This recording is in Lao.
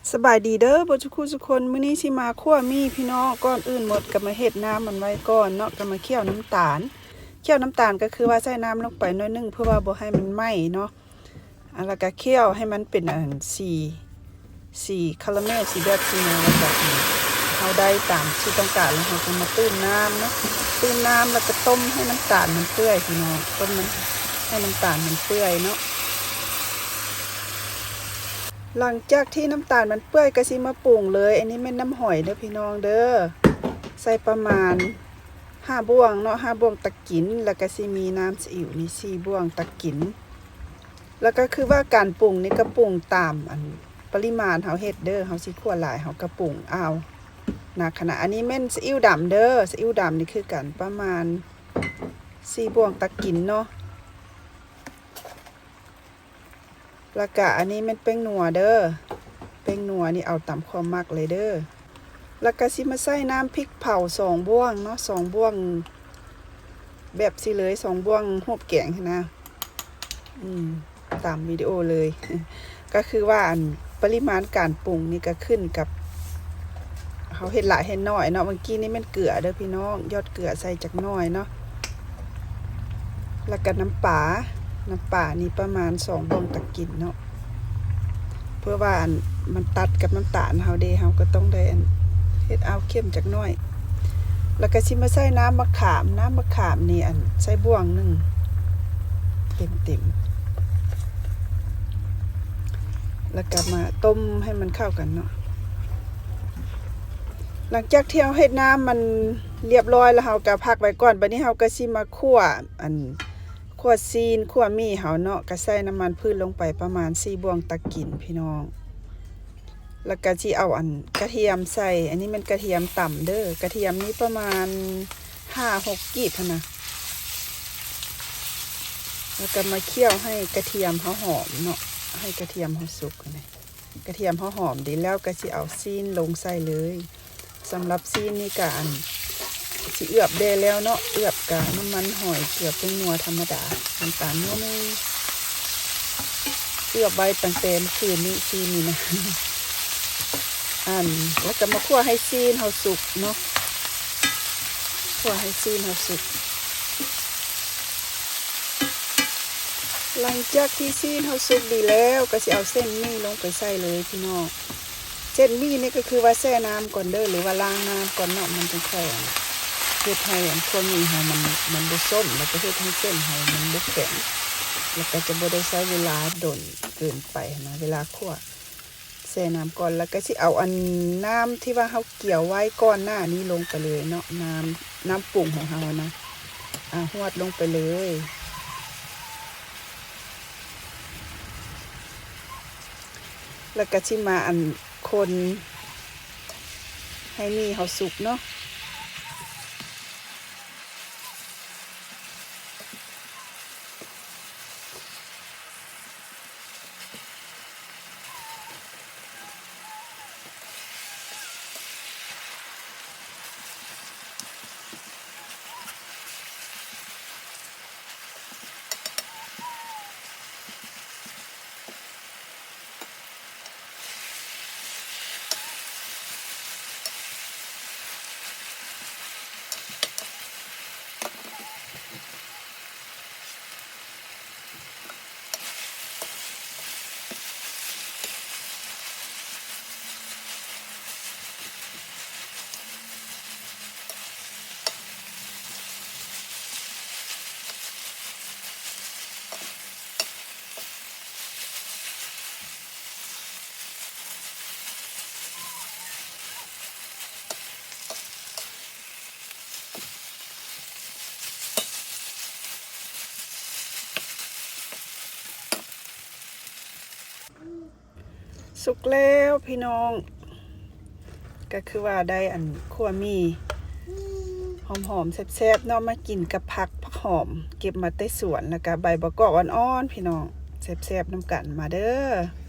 ສະບາຍດີເດີເບິດສູ່ຄູ່ສູ່ຄົນ, ມື້ນີ້ຊິມາຂົ້ວໝີ່ພີ່ນ້ອງ. ກ່ອນອື່ນໝົດກໍມາເຮັດນ້ຳມັນໄວ້ກ່ອນເນາະ, ກໍມາຂ້ຽວນ້ຳຕານ. ຂ້ຽວນ້ຳຕານກໍຄືວ່າໃສ່ນ້ຳລົງໄປໜ້ອຍໜຶ່ງ ເພື່ອວ່າບໍ່ໃຫ້ມັນໄໝ້ເນາະ. ອ່າ ແລ້ວກໍຂ້ຽວໃຫ້ມັນເປັນອັນສີ ສີຄາຣາເມວ ສີແບບຊີ້ນະ, ແລ້ວກໍເຮົາໄດ້ຕາມທີ່ຕ້ອງການ ແລ້ວເຮົາກໍມາຕື່ມນ້ຳເນາະ, ຕື່ມນ້ຳແລ້ວກໍຕົ້ມໃຫ້ນ້ຳຕານມັນເປື່ອຍພີ່ນ້ອງ, ຕົ້ມມັນໃຫ້ນ້ຳຕານມັນເປື່ອຍເນາະ. ຫຼັງຈາກທີ່ນ້ຳຕານມັນເປື່ອຍກໍຊິມາປຸງເລີຍ. ອັນນີ້ແມ່ນນ້ຳຫອຍເດີພີ່ນ້ອງເດີ, ໃສ່ປະມານຫ້າບ່ວງເນາະ, ຫ້າບ່ວງຕັກກິນ, ແລ້ວກໍຊິມີນ້ຳຊີອິ້ວນີ້ສີ່ບ່ວງຕັກກິນ. ແລ້ວກໍຄືວ່າການປຸງນີ້ກໍປຸງຕາມອັນປະລິມານເຮົາເຮັດເດີ, ເຮົາຊິຂົ້ວຫຼາຍເຮົາກໍປຸງເອົານະຄະນະ. ອັນນີ້ແມ່ນຊີອິ້ວດຳເດີ, ຊີອິ້ວດຳນີ້ຄືກັນ ປະມານສີ່ບ່ວງຕັກກິນເນາະ. ແລ້ວກະອັນນີ້ແມ່ນແປ້ງນົວເດີ, ແປ້ງນົວນີ້ເອົາຕາມຄວາມມັກເລີຍເດີ. ແລ້ວກະຊິມາໃສ່ນ້ຳພິກເຜົາສອງບ່ວງເນາະ, ສອງບ່ວງແບບຊີ້ເລີຍ, ສອງບ່ວງຮູບແກງຫັ້ນນະ, ອືມ ຕາມວິດີໂອເລີຍ. ກໍຄືວ່າອັນປະລິມານການປຸງນີ້ກໍຂຶ້ນກັບ ເຮົາເຮັດຫຼາຍເຮັດໜ້ອຍເນາະ. ເມື່ອກີ້ນີ້ແມ່ນເກືອເດີພີ່ນ້ອງ, ຢອດເກືອໃສ່ຈັກໜ້ອຍເນາະ. ແລ້ວກໍນ້ຳປາ, ນ້ຳປານີ້ປະມານສອງບ່ວງຕັກກິນເນາະ, ເພື່ອວ່າອັນມັນຕັດກັບນ້ຳຕານເຮົາເດ, ເຮົາກໍຕ້ອງໄດ້ອັນເຮັດເອົາເຂັ້ມຈັກໜ້ອຍ. ແລ້ວກໍຊິມາໃສ່ນ້ຳມະຂາມ, ນ້ຳມະຂາມນີ້ອັນໃສ່ບ່ວງໜຶ່ງເຕັມໆ, ແລ້ວກໍມາຕົ້ມໃຫ້ມັນເຂົ້າກັນເນາະ. ຫຼັງຈາກທີ່ເຮົາເຮັດນ້ຳມັນລຽບຮ້ອຍແລ້ວ ເຮົາກໍພັກໄວ້ກ່ອນ. ບັດນີ້ເຮົາກໍຊິມາຂົ້ວ ອັນ ຂົ້ວຊີ້ນ ຂົ້ວໝີ່ເຮົາເນາະ, ກໍໃສ່ນ້ຳມັນພືດລົງໄປປະມານສີ່ບ່ວງຕັກກິນພີ່ນ້ອງ. ແລ້ວກໍຊິເອົາອັນກະທຽມໃສ່, ອັນນີ້ແມ່ນກະທຽມຕຳເດີ, ກະທຽມນີ້ປະມານຫ້າຫົກກີບຫັ້ນນະ. ແລ້ວກໍມາຂ້ຽວໃຫ້ກະທຽມເຮົາຫອມເນາະ, ໃຫ້ກະທຽມເຮົາສຸກຫັ້ນນະ. ກະທຽມເຮົາຫອມດີແລ້ວ ກໍຊິເອົາຊີ້ນລົງໃສ່ເລີຍ. ສຳລັບຊີ້ນນີ້ກະ ອັນ ຊິເອືອບແດ່ແລ້ວເນາະ, ເອືອບກະນ້ຳມັນຫອຍ ເກືອ ແປ້ງນົວທຳມະດາ ນ້ຳຕານໜ້ອຍໜຶ່ງ. ເອືອບໄວ້ຕັ້ງແຕ່ມື້ຄືນນີ້ ຊີ້ນນີ້ນະ. ອັນ ແລ້ວກໍມາຂົ້ວໃຫ້ຊີ້ນເຮົາສຸກເນາະ, ຂົ້ວໃຫ້ຊີ້ນເຮົາສຸກ. ຫຼັງຈາກທີ່ຊີ້ນເຮົາສຸກດີແລ້ວ ກໍຊິເອົາເສັ້ນໝີ່ລົງໄປໃສ່ເລີຍພີ່ນ້ອງ. ເສັ້ນໝີ່ນີ້ກໍຄືວ່າແຊ່ນ້ຳກ່ອນເດີ ຫຼືວ່າລ້າງນ້ຳກ່ອນເນາະ, ມັນຈັ່ງຄ່ອຍເຮັດໃຫ້ອັນຂົ້ວໝີ່ເຮົາມັນ ມັນບໍ່ສົ້ມ, ແລ້ວກໍເຮັດໃຫ້ເສັ້ນເຮົາມັນບໍ່ແຂງ, ແລ້ວກໍຈະບໍ່ໄດ້ໃຊ້ເວລາດົນເກີນໄປຫັ້ນນະ ເວລາຂົ້ວ. ແຊ່ນ້ຳກ່ອນ ແລ້ວກໍຊິເອົາອັນນ້ຳທີ່ວ່າເຮົາກຽວໄວ້ກ່ອນໜ້ານີ້ລົງໄປເລີຍເນາະ, ນ້ຳ ນ້ຳປຸງຂອງເຮົານະ ອາ ຫວດລົງໄປເລີຍ. ແລ້ວກໍຊິມາອັນຄົນໃຫ້ໝີ່ເຮົາສຸກເນາະ. ສຸກແລ້ວພີ່ນ້ອງ, ກໍຄືວ່າໄດ້ອັນຂົ້ວໝີ່ຫອມໆແຊບໆເນາະ, ມາກິນກັບຜັກ ຜັກຫອມເກັບມາແຕ່ສວນ ແລ້ວກະໃບບັກກອກອ່ອນໆ ພີ່ນ້ອງ, ແຊບໆນຳກັນ ມາເດີ.